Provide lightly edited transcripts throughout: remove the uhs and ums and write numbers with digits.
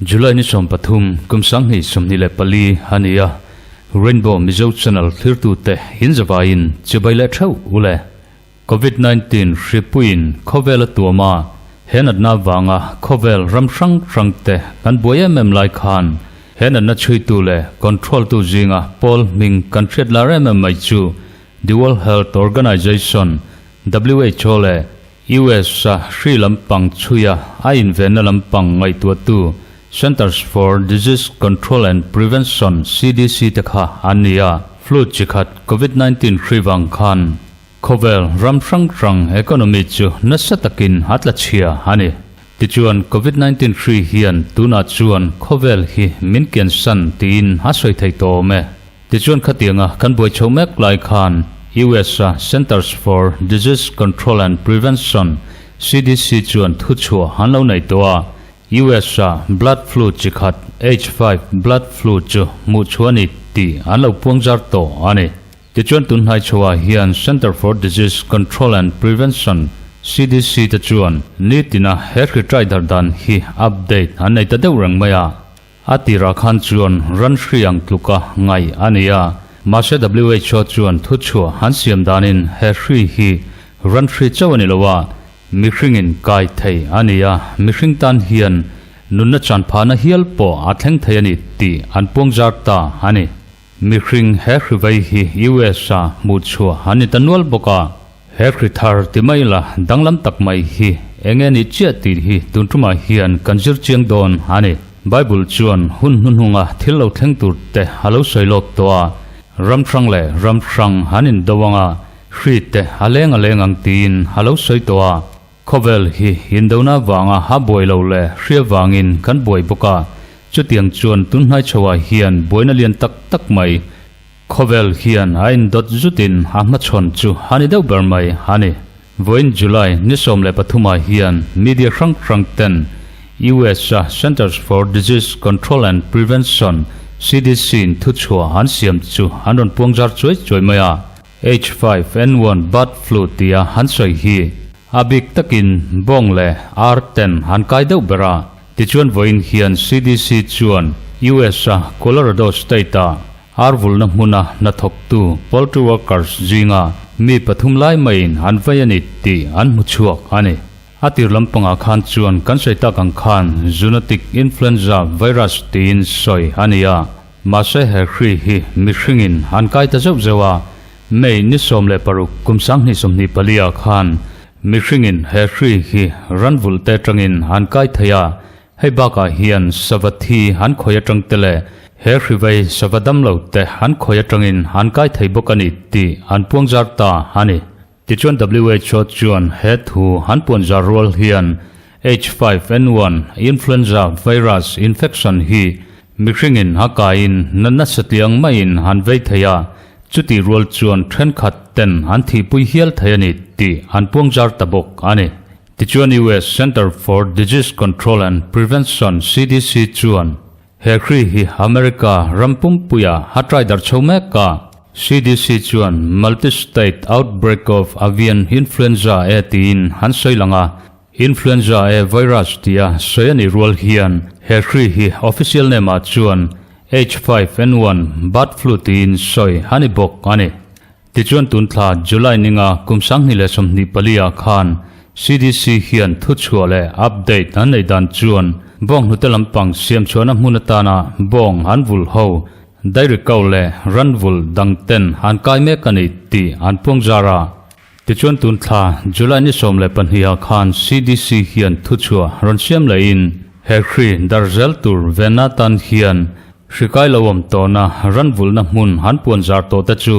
July ni 13 kum 2024 a ni a, Rainbow Mizo Channel thlirtute in zavaiin chibai leh theuh u le. Covid 19 hripuiin khawvel a tuam a, he natna avanga khawvel ram hrang hrang te kan buai em em lai khan he natna chhuitu leh control tu zinga pawl hming kan hriat lar em em mai chu The World Health Organization, who, leh US a hri lampang chhuia a invenna lampang ngaihtuahtu Centers for Disease Control and Prevention, CDC, te kha an ni a. Flu chi khat Covid 19 hri vang khan khawvel ram hrang hrang economy chu nasa takin a tla chhia a ni. Tichuan Covid 19 hri hian tunah chuan khawvel hi min kiansan tiin a sawi thei tawh awm e. Tichuan khatianga kan buai chho mek lai khan US a Centers for Disease Control and Prevention, CDC, chuan thuchhuah an lo nei tawh a. US a blood flu chi khat H5 blood flu chu hmuh chhuah a ni tih an lo puang zar tawh a ni. Tichuan tunhnai chhoah hian Center for Disease Control and Prevention, CDC, te chuan nitina he hri trai dar dan hi update an nei ta deuh reng mai a. A tirah khan chuan ran hri ang tluka ngaih a ni a, mahse who chuan thuchhuah an siam danin he hri hi ran hri chauh a ni lo a, mihringin kai thei a ni a, mihring tan hian nunna chanphahna hial pawh a thleng thei a ni tih an puangzar ta a ni. Mihring he hri vei hi US-a hmuhchhuah an ni ta nual bawk a, he hri thar ti mai la danglam tak mai hi eng nge nih chiah tih hi tun tumah hian kan zir chiang dawn a ni. Bible chuan hun hnuhnunga thil lo thleng tur te a lo sawi lawk tawh a, ram hrang leh ram hrang an indo ang a, hri te a leng a leng ang tiin a lo sawi tawh a. Khawvel hi indona vanga a buai lo leh hria vangin kan buai bawk a, chutiang chuan tunhnai chhoah hian buaina lian tak tak mai khawvel hian a indawt zutin a hmachhawn chu a ni deuh ber mai a ni. Vawiin July ni 13 ah hian media hrang hrang ten US a Centers for Disease Control and Prevention, CDC, in thuchhuah an siam chu an rawn puangzar chuai chuai mai a. H5N1 bird flu tia han sawi hi a bik takin bawng leh ar ten han kai deuh ber a. Tichuan vawiin hian CDC chuan US a Colorado state a ar vulna hmuna hnathawktu poultry workers zinga mi pathum lai maiin an vei a ni tih an hmu chhuak a ni. A tir lampangah khan chuan kan sawi tak ang khan zoonotic influenza virus tiin sawi a ni a. Mahse he hri hi mihringin an kai ta zeuh zeuh a, May ni 16 kum 2024 ah khan mihringin he hri hi ranvulh te atangin an kai thei a, hei bakah hian sava thi an khawi atang te leh he hri vei sava damlo te an khawi atangin an kai thei bawk a ni tih an puangzar ta a ni. Tichuan who chuan he thu an puanzar rual hian H5N1 influenza virus infection hi mihringin a kaiin natna satliang maiin an vei thei a, chutih rual chuan thenkhat ten an thihpui hial thei a ni tih an puangzar ta bawk a ni. Tichuan US Center for Disease Control and Prevention, CDC, chuan He hri hi America ram pumpuia a trai darh chho mek a. CDC chuan Multi-state outbreak of avian influenza A tiin an sawi lang a. Influenza A virus tia sawi a nih rual hian he hri hi official name ah chuan H5N1 bird flu tiin sawi a ni bawk a ni. Tichuan tun thla July ninga kum 2024 ah khan CDC hian thuchhuah leh update an neih dan chuan bawng hnute lampang siam chhuahna hmun atana bawng an vulh ho dairy cow leh ran vulh dang ten an kai mek a ni tih an puang zar a. Tichuan tun thla July ni 12 ah khan CDC hian thuchhuah rawn siam lehin he hri darzel tur venna tan hian Hri kai lo awm tawhna ran vulhna hmun han puan zar tawh te chu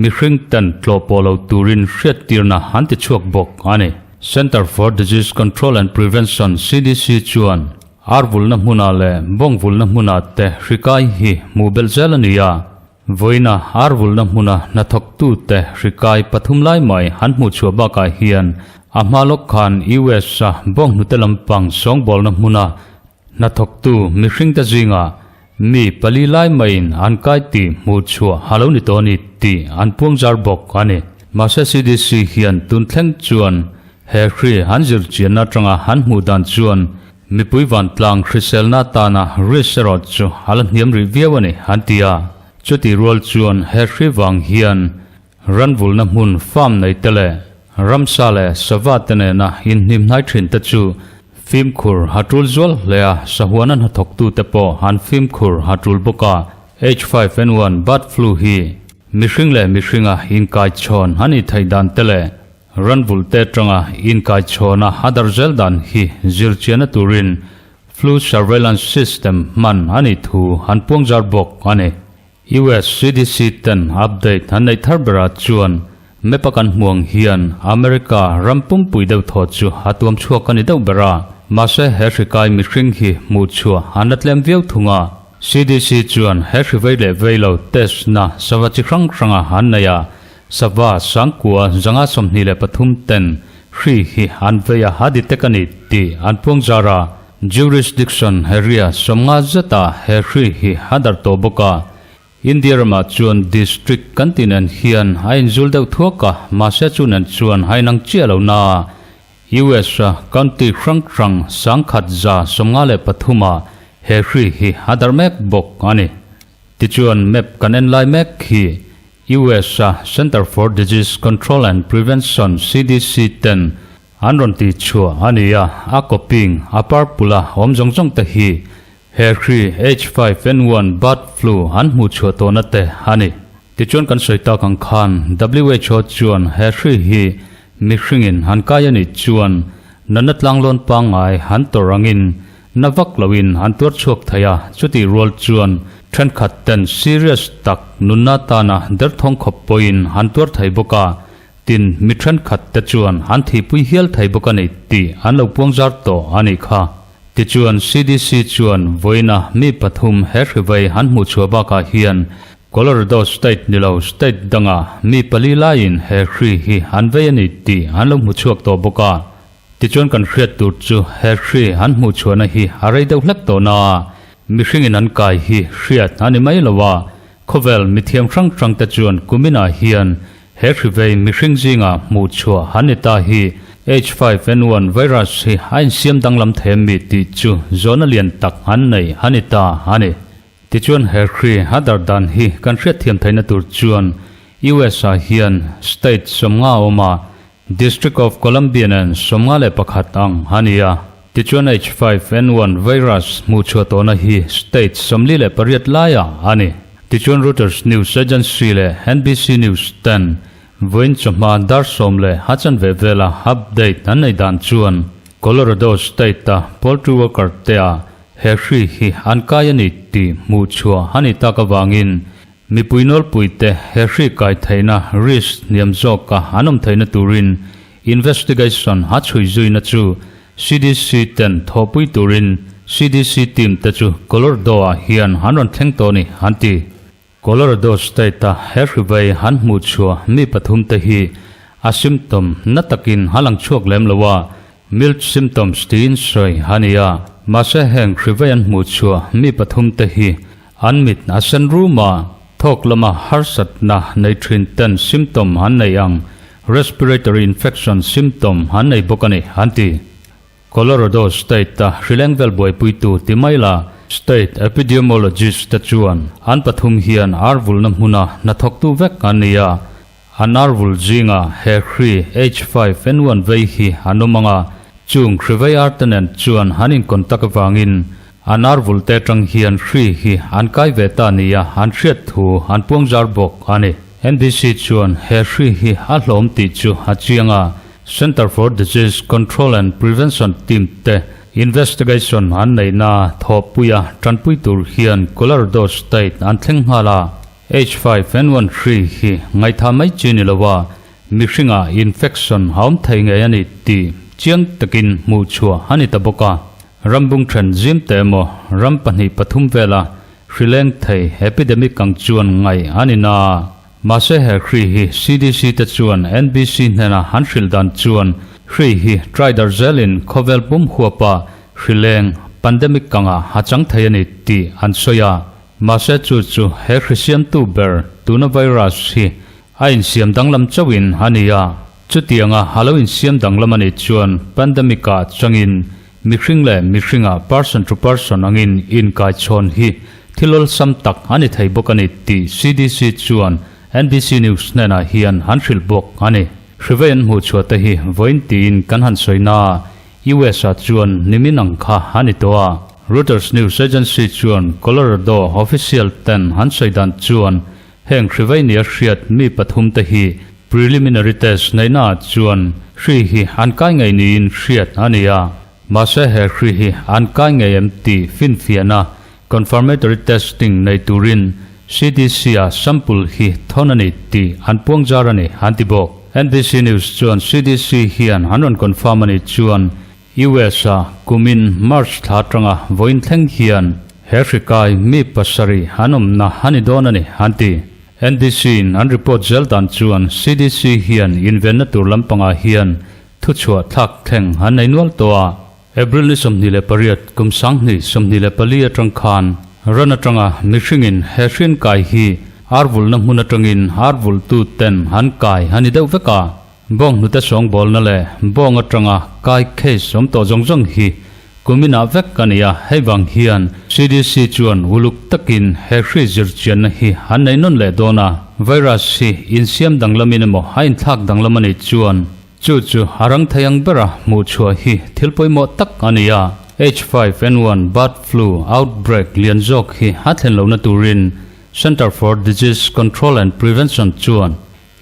mihring ten tlawh pawh lo turin hriattirna an ti chhuak bawk a ni. Centre for Disease Control and Prevention, CDC, chuan ar vulhna hmunah leh bawng vulhna hmunah te hri kai hi hmuh belh zel a ni a. Vawiina ar vulhna hmuna hnathawktute hri kai pathum lai mai han hmuh chhuah bakah hian a hma lawk khan US-a bawng hnute lampang sawngbawlna hmuna Hnathawktu mihringte zingah Mi pali lai maiin an kai tih hmuh chhuah a lo ni tawh a ni tih an puang zar bawk a ni. Mahse CDC hian tun thleng chuan he hri an zir chianna atanga an hmuh dan chuan mipui vantlang hriselna atana risk erawh chu a la hniam rih viau a ni an ti a. Chutih rual chuan he hri vang hian Ranvulna hmun farm nei te leh ramsa leh sava te nena inhnim hnai thin te chu fimkhur a tul zual hle a, sahuana hnathawktu te pawh an fimkhur a tul bawk a. H5N1 bird flu hi mihring leh mihringa inkaichhawn a nih theih dan te leh ranvulh te atanga inkaichhawna a darh zel dan hi zirchianna turin flu surveillance system hman a nih thu an puangzar bawk a ni. US CDC ten update an neih thar berah chuan map a kan hmuang hian America ram pumpui deuh thaw chu a tuam chhuak a ni deuh ber a, mahse he hri kai mihring hi hmuh chhuah an la tlem viau thung a. CDC chuan he hri vei leh vei lo test na sava chi hrang hranga an nei a, sava sangkua zanga 23 ten hri hi an vei a a detect a ni tih an puang zar a. Jurisdiction area 50 zeta he hri hi a darh tawh bawk a, India ramah chuan district kan tih nen hian a inzul deuh thuak a, mahse chu nen chuan a inang chiah lo na. US a county hrang hrang 1193 ah he hri hi a darh mek bawk a ni. Tichuan map kan en lai mek hi US a Center for Disease Control and Prevention, CDC, ten An rawn tih chhuah a ni a, a copying, a purple a awm zawng zawng te hi he hri H5N1 bird flu an hmuh chhuah tawhna te a ni. Tichuan kan sawi tak ang khan WHO chuan he hri hi mihringin an kai a nih chuan natna tlanglawn pangngai an tawrh angin na vak loin an tuar chhuak thei a, chutih rual chuan thenkhat ten serious tak nunna tana derthawng khawp pawhin an tuar thei bawk a, Tin, mi thenkhat te chuan an thihpui hial thei bawk a ni tih an lo puang zar tawh a nih kha. Tichuan, CDC chuan vawiina mi pathum he hrivei an hmuh chhuah bakah hian Colorado state ni lo state dangah mi pali laiin he hri hi an vei a ni tih an lo hmu chhuak tawh bawk a. Tichuan kan hriat tur chu he hri an hmuh chhuahna hi a rei deuh hlek tawh na a, mihringin an kai hi hriat a ni mai lo a, khawvel mithiam hrang hrang te chuan kuminah hian He hrivei mihring zingah hmuh chhuah an ni ta hi H5N1 virus hi a insiam danglam thei mi tih chu zawhna lian tak an nei a ni ta a ni. Tichuan he hri a darh dan hi kan hriatthiam theihna tur chuan US ah hian state 50 a awm a, District of Columbia nen 51 ang a ni a. Tichuan H5N1 virus hmuh chhuah tawhna hi state 48 laiah a ni. Tichuan Reuters News Agency leh NBC News ten vawiin chawhma dar sawm leh a chanve vela update an nei dan chuan Colorado state-a poultry worker te ah he hri hi an kai a ni tih hmuh chhuah a ni tak avangin mipui nawlpui te he hri kai theihna risk hniam zawka an awm theihna turin investigation a chhui zuina chu CDC ten thawhpui turin CDC team te chu Colorado-ah hian an rawn thleng tawh a ni, an ti. Colorado state-a he hrivei an hmuh chhuah mi pathum te hi a symptom na takin a lang chhuak lem lo a, mild symptoms tiin sawi a ni a. Mahse heng hrivei an hmuh chhuah mi pathum te hi an mit a sen rum a, thawk lama harsatna nei thin ten symptom an nei ang Respiratory infection symptom an nei bawk a ni, an ti. Colorado state-a hrileng vel buaipuitu ti mai la, state epidemiologist te chuan an pathum hian ar vulna hmuna hnathawktu vek an ni a, an ar vul zinga he hri H5N1 vei hi an awm ang a, chung hri vei ar te nen chuan an incontact avangin an ar vul te atang hian hri hi an kai ve ta nia an hriat thu an puangzar bawk a ni. NBC chuan he hri hi a hlawm tih chu a chiang a, Centre for Disease Control and Prevention team te investigation an neihna thawhpuia tanpui tur hian Colorado state an thleng nghal a. H5N1 hri hi ngaihthah mai chi ni lo a, mihringah infection a awm thei ngei a ni tih chiang takin hmuh chhuah a ni ta bawk a. Rambung then zim te emaw ram pahnih pathum vela Hri leng thei epidemic ang chuan ngaih a ni na. Mahse he hri hi CDC te chuan NBC hnena an hrilh dan chuan hri hi try darh zelin khawvel pum huapa hri leng pandemic anga a chang thei a ni tih an sawi a. Mahse chu chu he hrisiamtu ber tuna virus hi a insiam danglam chauhin a ni a. Chutianga a lo insiam danglam a nih chuan pandemic ah changin mihring leh mihringa person to person angin inkaichhawn hi thil awlsam tak a ni thei bawk a ni tih CDC chuan NBC News hnenah hian an hrilh bawk a ni. Hrivei an hmuh chhuah te hi vawiin tiin kan han sawi na a, US ah chuan nimin ang kha a ni tawh a. Reuters news agency chuan Colorado official ten an sawi dan chuan heng hrivei nia hriat mi pathum te hi preliminary test neihna ah chuan hri hi an kai ngei niin hriat a ni a. Mahse he hri hi an kai ngei em tih finfiahna Confirmatory testing nei turin CDC-a sample hi thawn a ni tih an puang zar a ni, an ti bawk. NBC News chuan CDC hian an rawn confirm a nih chuan US-a kumin March thla atanga vawiin thleng hian he hri kai mi pasarih an awmna a ni dawn a ni, an ti. NBC-in an report zel dan chuan CDC hian invenna tur lampangah hian thuchhuah thlak thleng an nei nual tawh a. April ni 28, kum 2024 atang khan ran atanga mihringin he hrian kai hi ar vulhna hmun atangin ar vulhtu ten an kai a ni deuh vek a. Bawng hnute sawngbawlna leh bawng atanga kai case awm tawh zawng zawng hi kuminah vek a ni a, hei vang hian CDC chuan uluk takin he hri zirchianna hi an nei nawn leh dawn a, virus hi insiam danglamin emaw a inthlak danglam a nih chuan Chu chu a rang thei ang bera hmuh chhuah hi thil pawimawh tak a ni a, H5N1 bird flu outbreak lian zawk hi a thlen lohna turin Centre for Disease Control and Prevention chuan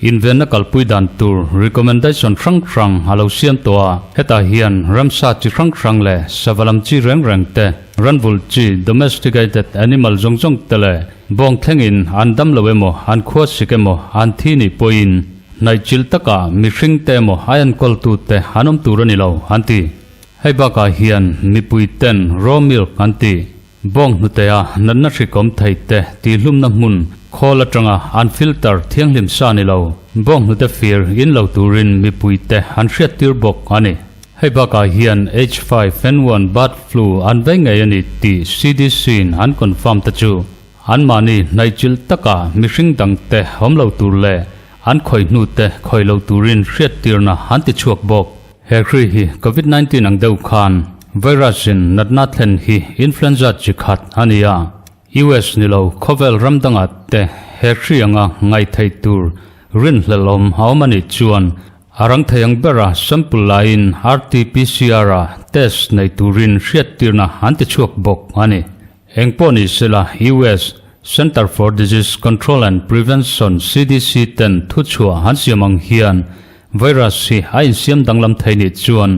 invenna kalpui dan tur recommendation hrang hrang a lo siam tawh a. Hetah hian ramsa chi hrang hrang leh sava lam chi reng reng te, ranvulh chi, domesticated animal zawng zawng te leh bawng thlengin an dam lo emaw, an khua sik emaw, an thi nih pawhin, Hnaihchilh takah mihring te emaw a enkawltute an awm tur a ni lo, an ti. Hei bakah hian mipui ten raw milk an ti. Bawng hnutea natna hrikawm thei te tihhlumna hmun khawl atanga an filter thianghlim sa ni lo. Bawng hnute fir in lo turin mipui te an hriattir bawk a ni. Hei bakah hian H5N1 bird flu an vei ngei a ni tih CDC-in an confirm te chu Anmahni hnaihchilh takah mihring dangte awm lo tur leh an khawih hnute khawih lo turin hriattirna an ti chhuak bawk. He hri hi Covid 19 ang deuh khan virus in natna thlen hi influenza chi khat a ni a, US ni lo khawvel ram dangah te he hri anga ngaihtheih tur rinhlelhawm a awm a nih chuan a rang thei ang bera sample laiin RT-PCR a test nei turin hriattirna an ti chhuak bawk a ni. Eng pawh ni sela, US Center for Disease Control and Prevention, CDC, ten thuchhuah an siam ang hian virus hi a insiam danglam thei nih chuan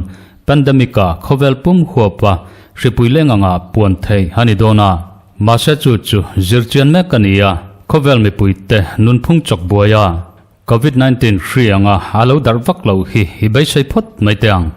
pandemic ah khawvel pum huapa hripui leng anga puan theih a ni dawn a. Mahse chu chu zirchian mek a ni a, khawvel mipuite nunphung chawk buai a, Covid 19 hri anga a lo darh vak loh hi i beisei phawt mai teh ang.